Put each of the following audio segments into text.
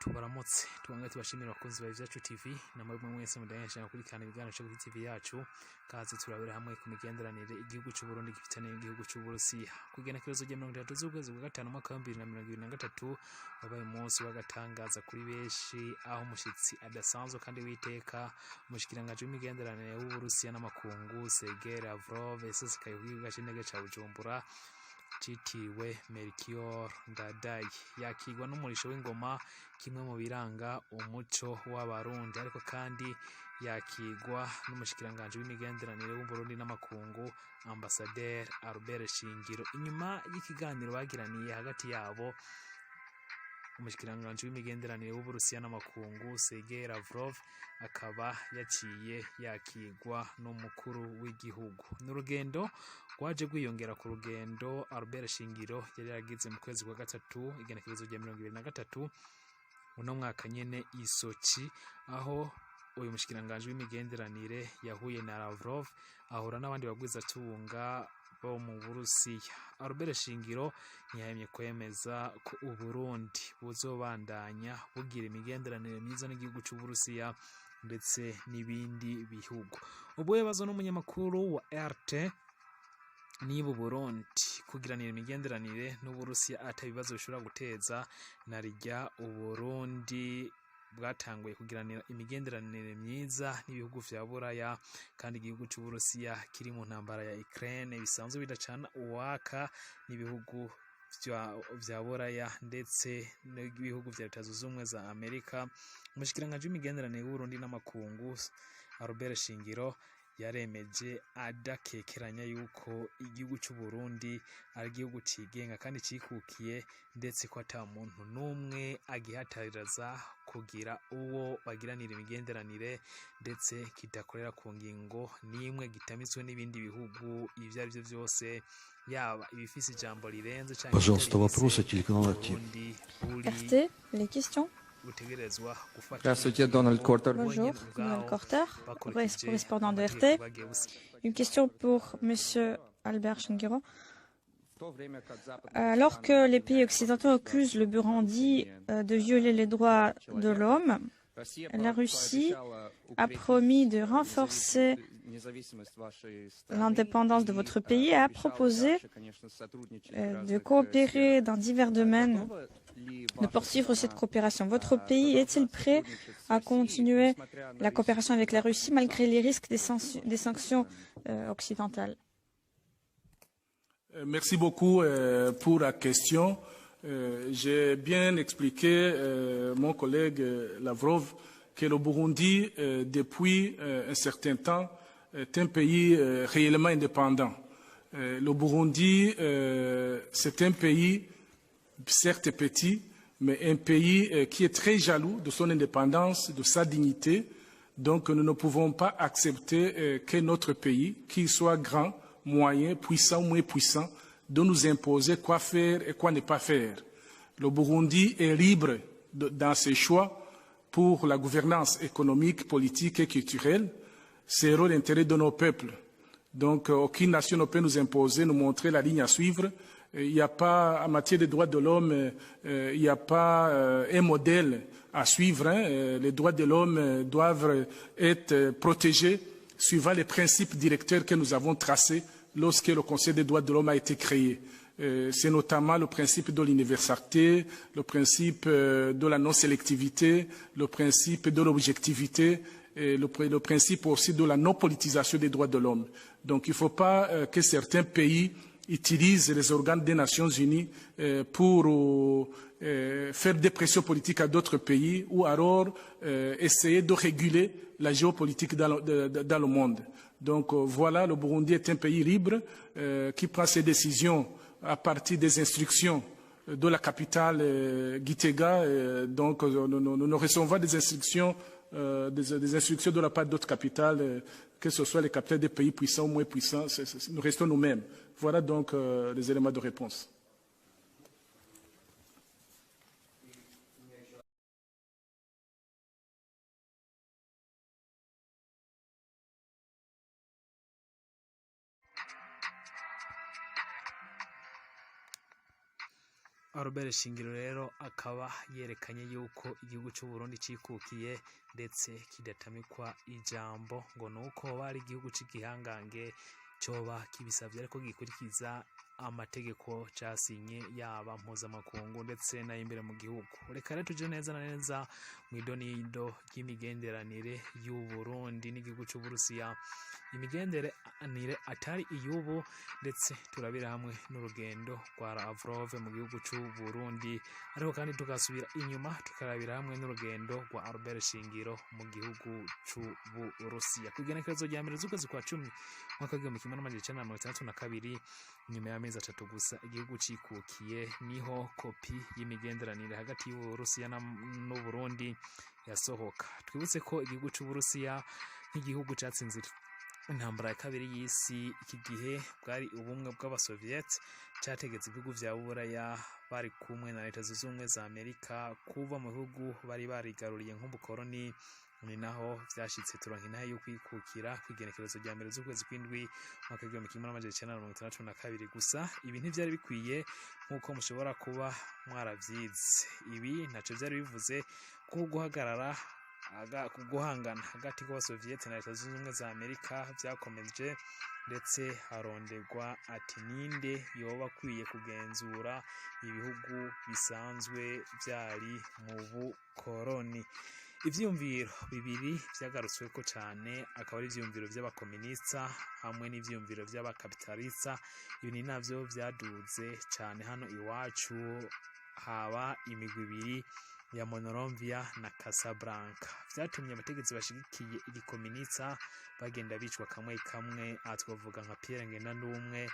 Tubaramutse, twongere tubashimire abakunzi ba Ivyacu TV na mwebwe mwese mudahesha gukurikirana ibiganiro cyo kuri TV yacu. Kaze turabera hamwe ku migenderanire igihugu c'u Burundi gifitaniye n'igihugu c'u Burusiya. Kw'igenekerezo rya 30 z'ukwezi kwa gatanu umwaka wa 2023 wabaye umunsi w'agatangaza kuri benshi, aho umushitsi adasanzwe kandi w'iteka, umushikiranganji w'imigenderanire w'Uburusiya n'amakungu Sergei Lavrov, yasesekaye ku kibuga c'indege ca Bujumbura citiriwe Melchior Ndadaye, yakirwa n'umurisho w'ingoma, kimwe mu biranga umuco w'Abarundi, ariko kandi yakirwa n'umushikiranganji w'imigenderanire w'Uburundi n'amakungu Ambassadeur Albert Shingiro. Inyuma y'ikiganiro bagiraniye hagati yabo, umushikiranganji w'imigenderanire w'Uburusiya n'amakungu Sergei Lavrov akaba yaciye yakirwa n'umukuru w'igihugu. Ni urugendo rwaje rwiyongera ku rugendo Albert Shingiro yari yaragize mu kwezi kwa gatatu, igenekerezo rya 2023 uno mwaka nyene i Sochi, aho uyu mushikiranganji w'imigenderanire yahuye na Lavrov, ahura n'abandi bagwizatunga bo mu Burusiya. Albert Shingiro ntiyahemye kwemeza ko Uburundi buzobandanya bugira imigenderanire myiza n'igihugu c'Uburusiya ndetse n'ibindi bihugu. Ubwo bibazo n'umunyamakuru wa RT niba Uburundi kugiranira imigenderanire n'Uburusiya ata bibazo bishobora guteza, na rirya Uburundi bwatanguye kugiranira imigenderanire myiza n'ibihugu vya Buraya, kandi igihugu c'Uburusiya kiri mu ntambara ya Ukraine bisanzwe bidacana uwaka n'ibihugu vya Buraya ndetse n'ibihugu vya Leta Zunze Ubumwe za Amerika. Umushikiranganji w'imigenderanire w'Uburundi n'amakungu Albert Shingiro yaremeje adakekeranya yuko igihugu c'Uburundi ari igihugu cigenga kandi cikukiye, ndetse ko ata muntu n'umwe agihatariraza kugira uwo bagiranira imigenderanire, ndetse kidakorera ku ngingo n'imwe gitamitswe n'ibindi bihugu ivyo arivyo vyose, yaba ibifise ijambo rirenze canke Пожалуйста, ibitarifise. Вопросы, телеканал RT. Uburundi buri RT, les questions. butegerezwa gufata Здравствуйте, Дональд Кортер. Bonjour, Donald Corter, correspondant de RT. Une question pour Monsieur Albert Shingiro. Alors que les pays occidentaux accusent le Burundi de violer les droits de l'homme, la Russie a promis de renforcer l'indépendance de votre pays et a proposé de coopérer dans divers domaines, de poursuivre cette coopération. Votre pays est-il prêt à continuer la coopération avec la Russie malgré les risques des sanctions occidentales? Merci beaucoup pour la question. J'ai bien expliqué, mon collègue Lavrov, que le Burundi, depuis un certain temps, est un pays réellement indépendant. Le Burundi, c'est un pays, certes petit, mais un pays qui est très jaloux de son indépendance, de sa dignité. Donc nous ne pouvons pas accepter que notre pays, qu'il soit grand, moyen, puissant ou moins puissant, de nous imposer quoi faire et quoi ne pas faire. Le Burundi est libre dans ses choix pour la gouvernance économique, politique et culturelle. C'est l'intérêt de nos peuples. Donc aucune nation ne peut nous imposer, nous montrer la ligne à suivre. Il n'y a pas, en matière des droits de l'homme, il n'y a pas un modèle à suivre. Hein. Les droits de l'homme doivent être protégés suivant les principes directeurs que nous avons tracés lorsque le Conseil des droits de l'homme a été créé. C'est notamment le principe de l'universalité, le principe de la non-sélectivité, le principe de l'objectivité, et le principe aussi de la non-politisation des droits de l'homme. Donc il ne faut pas que certains pays utilisent les organes des Nations Unies pour faire des pressions politiques à d'autres pays ou alors essayer de réguler la géopolitique dans le monde. Donc voilà, le Burundi est un pays libre qui prend ses décisions à partir des instructions de la capitale Gitega. Donc nous recevons des instructions, des instructions de la part d'autres capitales, que ce soit les capitales des pays puissants ou moins puissants, nous restons nous-mêmes. Voilà donc les éléments de réponse. Albert Shingiro rero akaba yerekanye yuko igihugu c'u Burundi cikukiye ndetse kidatamikwa ijambo ngo nuko bari igihugu c'igihangange coba kibisavye, ariko gikurikiza amategeko casinye, yaba mpuzamakungu ndetse n'ay'imbere mu gihugu. Reka rero tuje neza na neza mw'idonido ry'imigenderanire y'u Burundi n'igihugu c'Uburusiya, imigenderanire atari iy'ubu, ndetse turabira hamwe n'urugendo rwa Lavrov mu gihugu c'u Burundi, ariko kandi tugasubira inyuma tukarabira hamwe n'urugendo rwa Albert Shingiro mu gihugu c'Uburusiya. Kw'igenekerezo rya 1 z'ukwezi kwa 10 umwaka w'1962, nyuma y'amezi 3 gusa igihugu cikukiye, niho kopi y'imigenderanire hagati y'Uburusiya n'Uburundi yasohoka. Twibutse ko igihugu c'Uburusiya nk'igihugu catsinze intambara ya kabiri y'isi, iki gihe bwari ubumwe bw'Abasoviet, categetse ibihugu vya Buraya bari kumwe na Leta Zunze Ubumwe za Amerika kuva mu bihugu bari barigaruriye nk'ubukoroni. Ni naho vyashitse turonka intahe yo kwikukira kw'igenekerezo rya 1 z'ukwezi kw'indwi umwaka w'1962. Gusa ibi ntivyari bikwiye, nk'uko mushobora kuba mwaravyize. Ibi ntaco vyari bivuze kuko guhagarara guhangana hagati y'Abasoviet na Leta Zunze Ubumwe za Amerika vyakomeje, ndetse harondegwa ati ninde yoba akwiye kugenzura ibihugu bisanzwe vyari mu bukoroni. Ivyiyumviro bibiri vyagarutsweko cane akaba ari ivyiyumviro vy'abakomunista hamwe n'ivyiyumviro vy'abakapitalista. Ibi ni navyo vyaduze cane hano iwacu, haba imigwi ibiri ya Monrovia na Casablanca. Vyatumye abategetsi bashigikiye igikomunista bagenda bicwa kamwe kamwe, aha twavuga nka Pierre Ngendandumwe,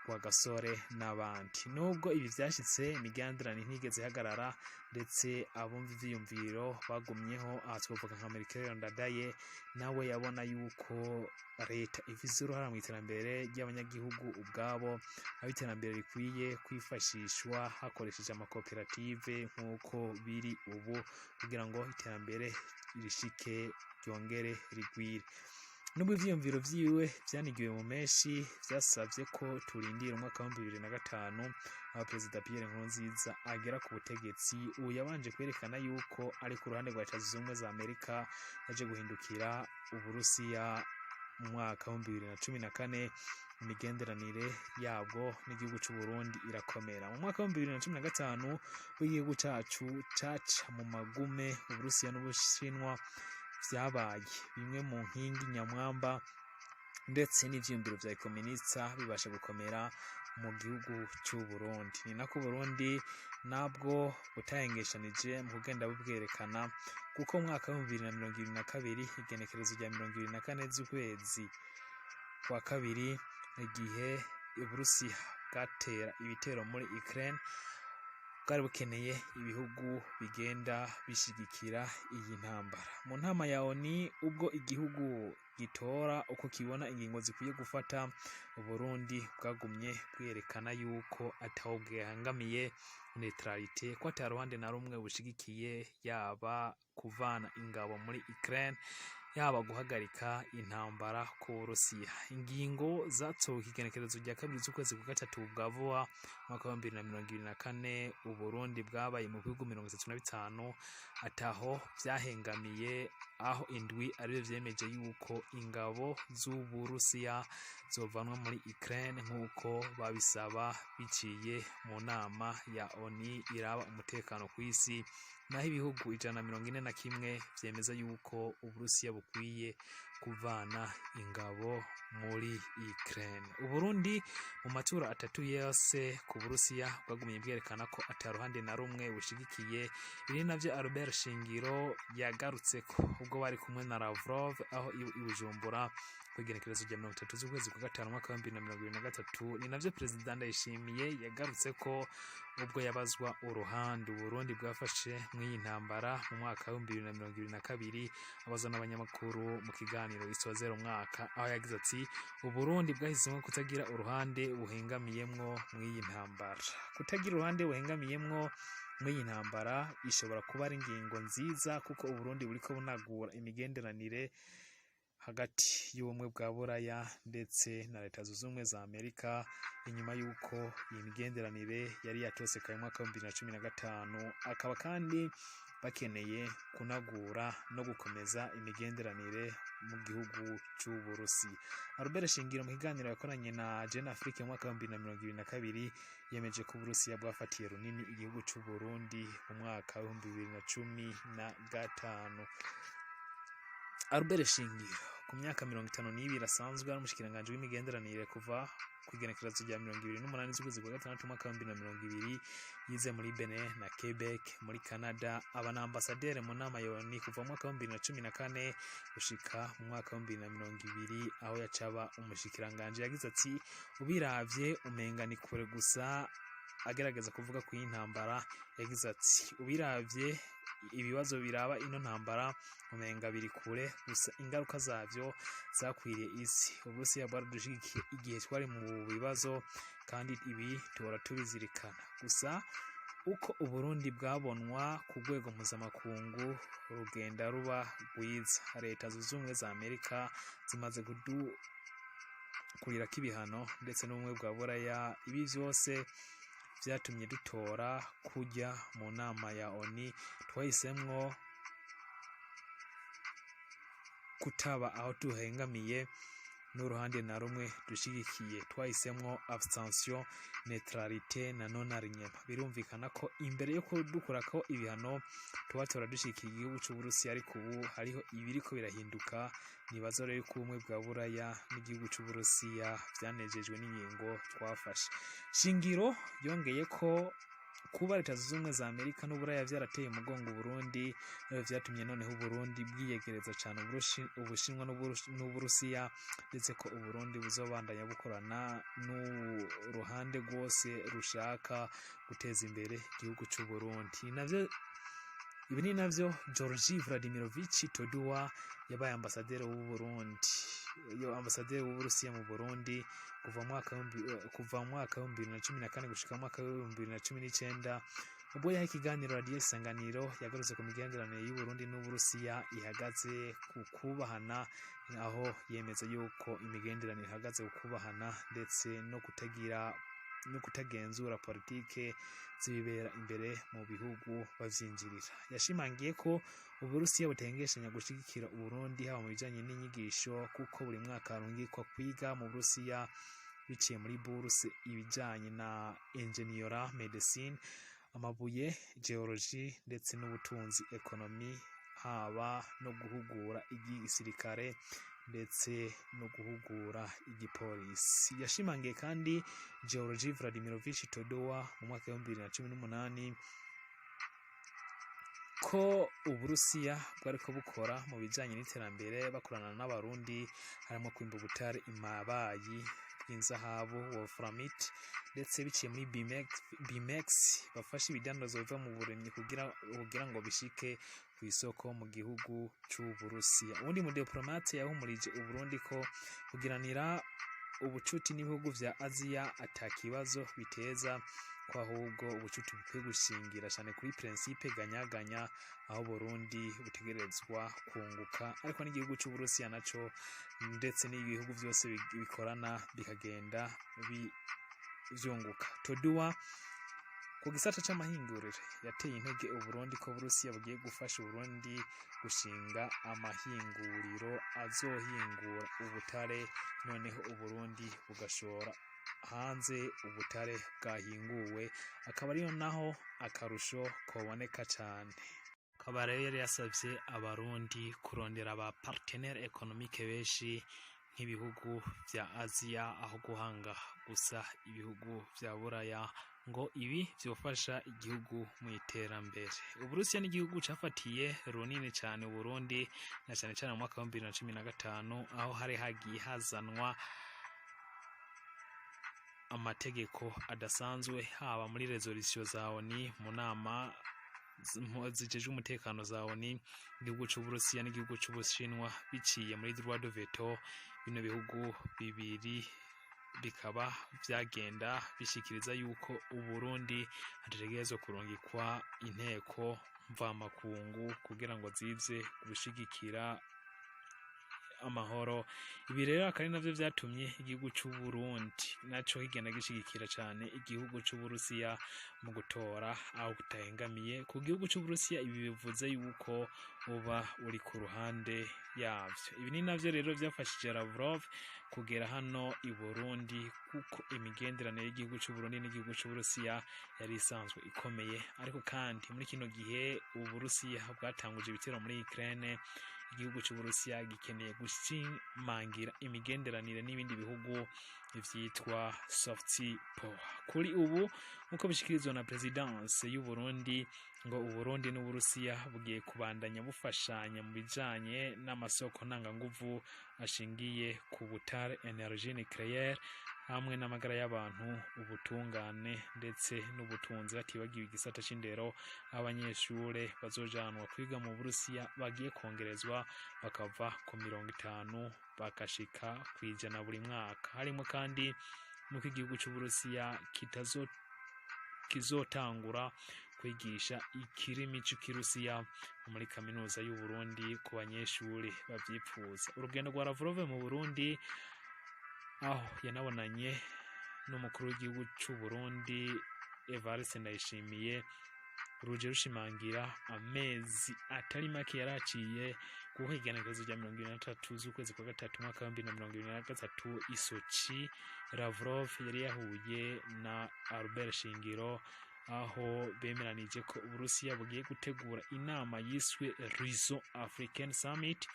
Rwagasore n'abandi. Nubwo ibi vyashitse, imigenderanire ntigeze ihagarara, ndetse abumva ivyiyumviro bagumyeho. Aha twavuga nka Melchior Ndadaye, nawe yabona yuko leta ifise uruhara mu iterambere ry'abanyagihugu ubwabo, aho iterambere rikwiye kwifashishwa hakoresheje amakoperative nk'uko biri ubu, kugira ngo iterambere rishike ryongere rigwire. Nubwo ivyiyumviro vyiwe vyanigiwe mu menshi, vyasavye ko turindira umwaka w'2005 aho Perezida Pierre Nkurunziza agera ku butegetsi. Ubu yabanje kwerekana yuko ari ku ruhande rwa Leta Zunze Ubumwe za Amerika, yaje guhindukira Uburusiya mu mwaka w'2014, imigenderanire yabwo n'igihugu c'u Burundi irakomera. Mu mwaka w'2015 w'igihugu cacu caca mu magume, Uburusiya n'Ubushinwa vyabaye bimwe mu nkingi nyamwamba, ndetse n'ivyiyumviro vya komunista bibasha gukomera mu gihugu c'u Burundi. Ni nako Burundi nabwo butahengeshanije mu kugenda bubwerekana, kuko mu mwaka w'2022, igenekerezo rya 24 z'ukwezi kwa kabiri, igihe Uburusiya bwatera ibitero muri Ukraine, bwari bukeneye ibihugu bigenda bishigikira iyi ntambara. Mu ntama ya ONU, ubwo igihugu gitora uko kibona ingingo zikwiye gufata, Uburundi bwagumye bwerekana yuko ataho bwehangamiye, neutralité, ko ata ruhande na rumwe bushigikiye, yaba kuvana ingabo muri Ukraine, yaba guhagarika intambara ku Burusiya. Ingingo zatowe ikigenekerezo rya 2 z'ukwezi kwa gatatu bwa vuba umwaka wa 2024, Uburundi bwabaye mu bihugu 35 ataho vyahengamiye, aho indwi arivyo vyemeje yuko ingabo z'Uburusiya zovanwa muri Ukraine nk'uko babisaba biciye mu nama ya ONU iraba umutekano kw'isi, naho ibihugu 141 vyemeza yuko Uburusiya bukwiye kuvana ingabo muri Ukraine. Uburundi mu matora atatu yose ku Burusiya bwagumye bwerekana ko ata ruhande na rumwe bushigikiye. Ibi navyo Albert Shingiro yagarutseko ubwo bari kumwe na Lavrov aho i Bujumbura kw'igenekerezo rya 30 z'ukwezi kwa gatanu umwaka wa 2023. Ni navyo Perezida Ndayishimiye yagarutseko ubwo yabazwa uruhande Uburundi bwafashe mw'iyi ntambara mu mwaka wa 2022, abazwa n'abanyamakuru mu kiganiro gisozera umwaka, aho yagize ati: "Uburundi bwahisemo kutagira uruhande buhengamiyemwo mw'iyi ntambara." Kutagira uruhande buhengamiyemwo mw'iyi ntambara ishobora kuba ari ingingo nziza, kuko Uburundi buriko bunagura imigenderanire hagati y'ubumwe bwa Buraya ndetse na Leta Zunze Ubumwe za Amerika, inyuma y'uko iyi migenderanire yari yatosekaye mu mwaka wa 2015, akaba kandi bakeneye kunagura no gukomeza imigenderanire mu gihugu c'Uburusiya. Albert Shingiro, mu kiganiro yakoranye na Jeune Afrique mu mwaka wa 2022, yemeje ko Uburusiya bwafatiye runini igihugu c'Uburundi mu mwaka wa 2015. Albert Shingiro, ku myaka 52, asanzwe ari umushikiranganji w'imigenderanire kuva ku igenekerezo rya 28 z'ukwezi kwa gatandatu umwaka wa 2020. Yize muri Benin na Quebec muri Canada, aba na ambasaderi mu nama ya ONU kuva mu mwaka wa 2014 gushika mu mwaka wa 2020, aho yacaba umushikiranganji. Yagize ati: "Ubiravye umenga ni kure gusa." Agerageza kuvuga ku y'intambara, yagize ati: "Ubiravye ibibazo biraba ino ntambara umenga biri kure gusa, ingaruka zavyo zakwiriye isi. Uburusiya bwaradushigikiye igihe twari mu bibazo, kandi ibi tuhora tubizirikana. Gusa uko Uburundi bwabonwa ku rwego mpuzamakungu rugenda ruba rwiza. Leta Zunze Ubumwe za Amerika zimaze kudukurirako ibihano, ndetse n'Ubumwe bwa Buraya. Ibi vyose vyatumye dutora kujya mu nama ya ONU. Twahisemwo kutaba aho duhengamiye n'uruhande na rumwe dushigikiye. Twahisemwo abstention, neutralité na non alignement. Birumvikana ko imbere yo kudukurako ibihano tuba tora dushigikiye igihugu c'Uburusiya, ariko ubu hariho ibiriko birahinduka. Nibaza rero ko Ubumwe bwa Buraya n'igihugu c'Uburusiya vyanejejwe n'ingingo twafashe." Shingiro yongeye ko kuba Leta Zunze Ubumwe za Amerika n'Uburaya vyarateye umugongo Uburundi vyatumye noneho Uburundi bwiyegereza cane Ubushinwa n'Uburusiya, ndetse ko Uburundi buzobandanya bukorana n'uruhande rwose rushaka guteza imbere igihugu c'Uburundi. Ni navyo ibi ni navyo Georgi Vladimirovich Todua, yabaye ambasaderi w'Uburundi, yo ambasaderi w'Uburusiya mu Burundi kuva mu mwaka wa 2014 gushika mu mwaka wa 2019, ubwo yaha ikiganiro Radiyo Isanganiro, yagarutse ku migenderanire y'Uburundi n'Uburusiya ihagaze ku kubahana, aho yemeza yuko imigenderanire ihagaze ku kubahana ndetse no kutagira no kutagenzura politike z'ibibera imbere mu bihugu bavyinjirira. Yashimangiye ko Uburusiya butengeshanya gushigikira Uburundi, haba mu bijanye n'inyigisho, kuko buri mwaka harungikwa kwiga mu Burusiya biciye muri buruse ibijanye na ingénierie, médecine, amabuye, géologie, ndetse n'ubutunzi, économie, haba no guhugura igisirikare ndetse no guhugura igipolisi. Yashimangiye kandi Georgi Vladimirovich Todua mu mwaka wa 2018 ko Uburusiya bwariko bukora mu bijanye n'iterambere bakorana n'Abarundi, harimo kwimba ubutare imabayi bw'inzahabu, wolframite, ndetse biciye muri BMEX, BMEX bafashe ibidandazwa biva mu burimyi kugira ngo bishike ku isoko mu gihugu c'Uburusiya. Uwundi mudiplomate yahumurije Uburundi ko kugiranira ubucuti n'ibihugu vya Aziya ata kibazo biteza, ko ahubwo ubucuti bukwiye gushingira cyane kuri principe gagnant-gagnant, aho Burundi butegerezwa kunguka, ariko n'igihugu c'Uburusiya naco, ndetse n'ibihugu byose bikorana bikagenda vyunguka. Todua, ku gisata c'amahinguriro, yateye intege Uburundi ko Uburusiya bugiye gufasha Uburundi gushinga amahinguriro azohingura ubutare, noneho Uburundi bugashora hanze ubutare bwahinguwe, akaba ariyo naho akarusho koboneka cane. Akaba rero yari yasavye Abarundi kurondera aba partenaire économique benshi nk'ibihugu vya Aziya, aho guhanga gusa ibihugu vya Buraya, ngo ibi vyofasha igihugu mu iterambere. Uburusiya n'igihugu cafatiye runini cane Uburundi, na cane cane mu mwaka wa 2015, aho hari hagiye hazanwa amategeko adasanzwe, haba muri résolution za ONU, mu nama zijejwe umutekano za ONU. Igihugu c'Uburusiya n'igihugu c'Ubushinwa, biciye muri droit de veto, bino bihugu bibiri bikaba vyagenda bishikiriza yuko Uburundi hategerezwa kurungikwa inteko mvamakungu kugira ngo zize gushigikira. amahoro. Ibi rero akaba ari navyo vyatumye igihugu c'Uburundi naco kigenda gishigikira cane igihugu c'Uburusiya mu gutora aho kutahengamiye ku gihugu c'Uburusiya. Ibi bivuze yuko uba uri ku ruhande yavyo. Ibi ni navyo rero vyafashije Lavrov kugera hano i Burundi, kuko imigenderanire y'igihugu c'Uburundi n'igihugu c'Uburusiya yari isanzwe ikomeye. Ariko kandi muri kino gihe Uburusiya bwatanguje ibitero muri Ukraine, igihugu c'Uburusiya gikeneye gushimangira imigenderanire n'ibindi bihugu vyitwa soft power. Kuri ubu, nk'uko bishikirizwa na Présidence y'u Burundi, ngo Uburundi n'Uburusiya bugiye kubandanya bufashanya mu bijanye n'amasoko ntanganguvu ashingiye ku butare, énergie nucléaire, hamwe n'amagara y'abantu, ubutungane ndetse n'ubutunzi, batibagiwe igisata c'indero. Abanyeshure bazojanwa kwiga mu Burusiya bagiye kongerezwa bakava ku 50 bagashika 100 buri mwaka. Harimo kandi nuko igihugu c'Uburusiya kitazo kizotangura kwigisha ikirimi c'ikirusiya muri kaminuza y'u Burundi ku banyeshuri bavyipfuza. Urugendo rwa Lavrov mu Burundi, aho yanabonanye n'umukuru w'igihugu c'u Burundi Evariste Ndayishimiye, ruje rushimangira amezi atari make yaraciye, kuko igenekerezo rya 23 z'ukwezi kwa gatatu umwaka wa 2023 i Sochi, Lavrov yari yahuye na Albert Shingiro, aho bemeranije ko Uburusiya bugiye gutegura inama yiswe Russo African Summit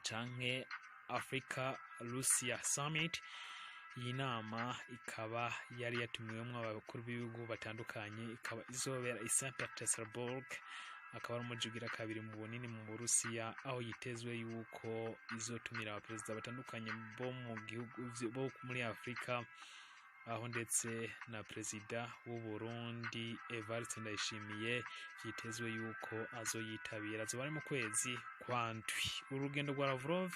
canke Africa Russia Summit. Iyi nama ikaba yari yatumiwemwo abakuru b'ibihugu batandukanye, ikaba izobera i Saint Petersburg, akaba ari umuji ugira kabiri mu bunini mu Burusiya, aho yitezwe yuko izotumira abaperezida batandukanye bo mu gihugu bo muri Afrika, aho ndetse na perezida w'u Burundi Evariste Ndayishimiye vyitezwe yuko azoyitabira. Azoba ari mu kwezi kwa ndwi. Urugendo rwa Lavrov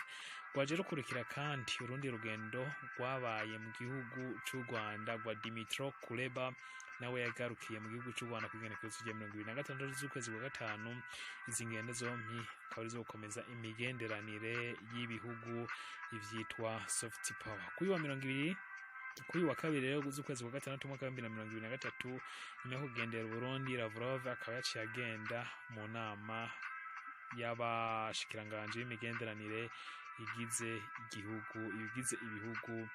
rwaje rukurikira kandi urundi rugendo rwabaye mu gihugu c'u Rwanda rwa Dmytro Kuleba, nawe yagarukiye mu gihugu c'u Rwanda ku igenekerezo rya 26 z'ukwezi kwa gatanu. Izi ngendo zompi akaba ari izo gukomeza imigenderanire y'ibihugu, ivyitwa soft power. Kuri wa 20, kuri wa kabiri rero z'ukwezi kwa gatandatu umwaka wa 2023, nyuma yo kugendera Uburundi, Lavrov akaba yaciye agenda mu nama y'abashikiranganji b'imigenderanire igize igihugu, ibigize ibihugu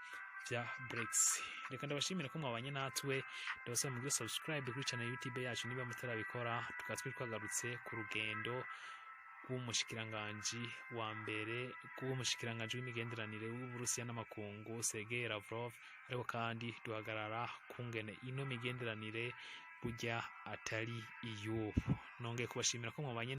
vya BRICS. Reka ndabashimire ko mwabanye natwe, ndabasaba mugire subscribe kuri channel YouTube yacu niba mutarabikora. Tukaba twari twagarutse ku rugendo rw'umushikiranganji wa mbere, rw'umushikiranganji w'imigenderanire w'Uburusiya n'amakungu Sergei Lavrov, ariko kandi duhagarara kungene ino migenderanire burya atari iy'ubu. Nongeye kubashimira ko mwabanye.